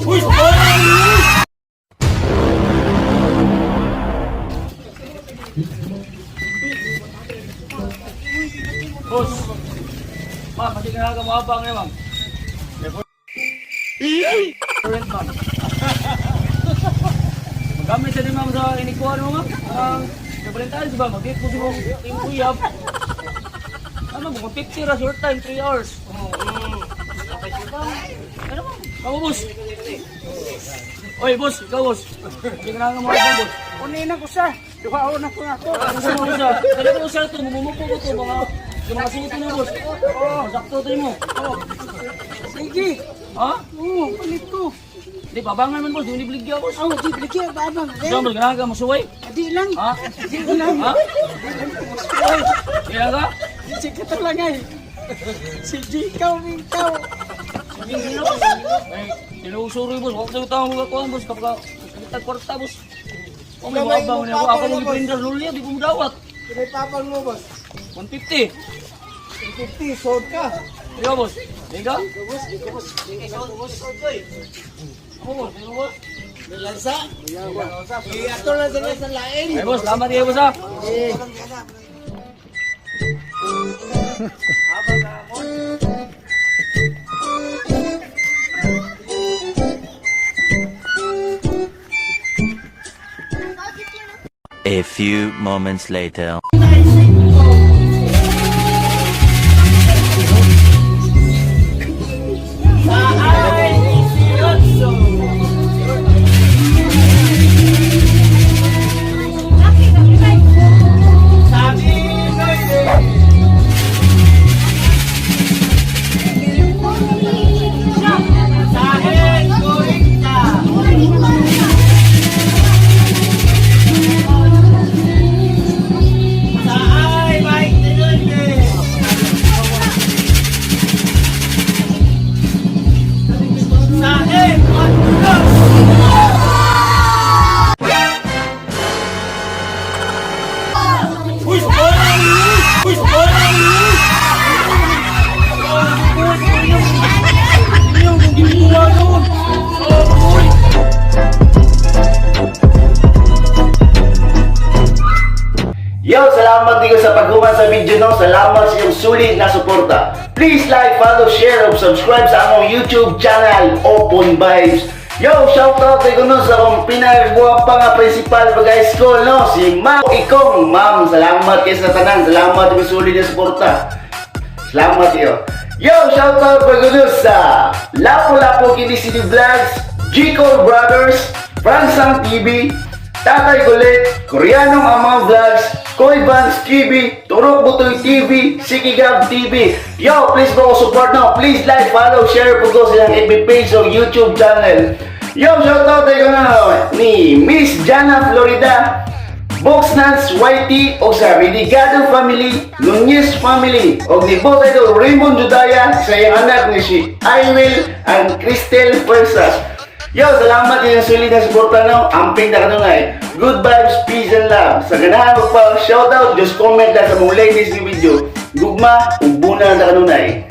Uy! Ay! Boss! Ma'am, kasi ka mo abang na, ma'am. Rent, ma'am. Magamit siya din, ma'am, sa inikuan mo, ma'am. Ang Valentine's ba? Mag-date mo si mong yung uyab. Ano, mga 50 ra short time, 3 hours. Ano mo? Kamu, boss. Oy, boss, ikaw, boss. Hindi ka na mga abang, boss. Kunin na ko sa. Duhaon na ko nga ko. Ano mo siya? Dali ko siya ito, mumumupo ko to, mga yung mga suto mo, boss. Oo, sakto to mo. Oo. Sige. Ha? Oo, palit ko. Di, pabangan man, boss. Di bligya, boss. Aw, di bigyan ba bang? Diyan, boss, ganahan ka, masuway. Di lang. Ha? Di lang. Ha? Di lang ka? Sige ka lang ay. Sige, ikaw, ikaw. Ay, sinusuroy, boss. Huwag sa'yo tao mga kuhan, boss. Kapag kapag kwarta, boss. Oh, may mga abang niya ako. Ako nung i-blender lulya, di ko mudawat. Pinipapang mo, boss. 150. 50, sold ka. Di ba, boss? Di ka? Boss, di ko, boss. Di ko, boss. Ako, boss. Di ko, boss. Lansa. Ato lang sa lain. Ay, boss. Salamat kayo, boss, ha? A few moments later. Uy! Ay! Uy! Ay! Yo, salamat din sa paghuman sa video no. Salamat sa iyong sulit na suporta. Please like, follow, share, ug subscribe sa among YouTube channel Open Vibes. Yo, shout out kay kuno sa akong pinagwapa nga principal pag high school no, si Ma'am Ikong. Ma'am, salamat kay sa tanan. Salamat sa sulit na suporta. Salamat yo. Yo, shout out pag kuno sa Lapu-Lapu Kini City Vlogs, G-Cole Brothers, Fransang TV, Tatay Kulit, Koreanong Ama Vlogs, Koy Vans TV, Turok Butoy TV, Sikigab TV. Yo, please po ko support now. Please like, follow, share po ko silang FB page o YouTube channel. Yo, shout out tayo na ni Miss Jana Florida, Box Nuts YT o sa Redigado Family, Nunez Family o ni Boss Idol Raymond Judaya sa iyang anak ni si Iwil and Cristel Fuerzas. Yo, salamat yung sulit na suporta no. Amping na kanunay. Good vibes, peace and love. Sa ganahan mo pa, shoutout, just comment lang sa mong latest ni video. Gugma, ug buna na kanunay.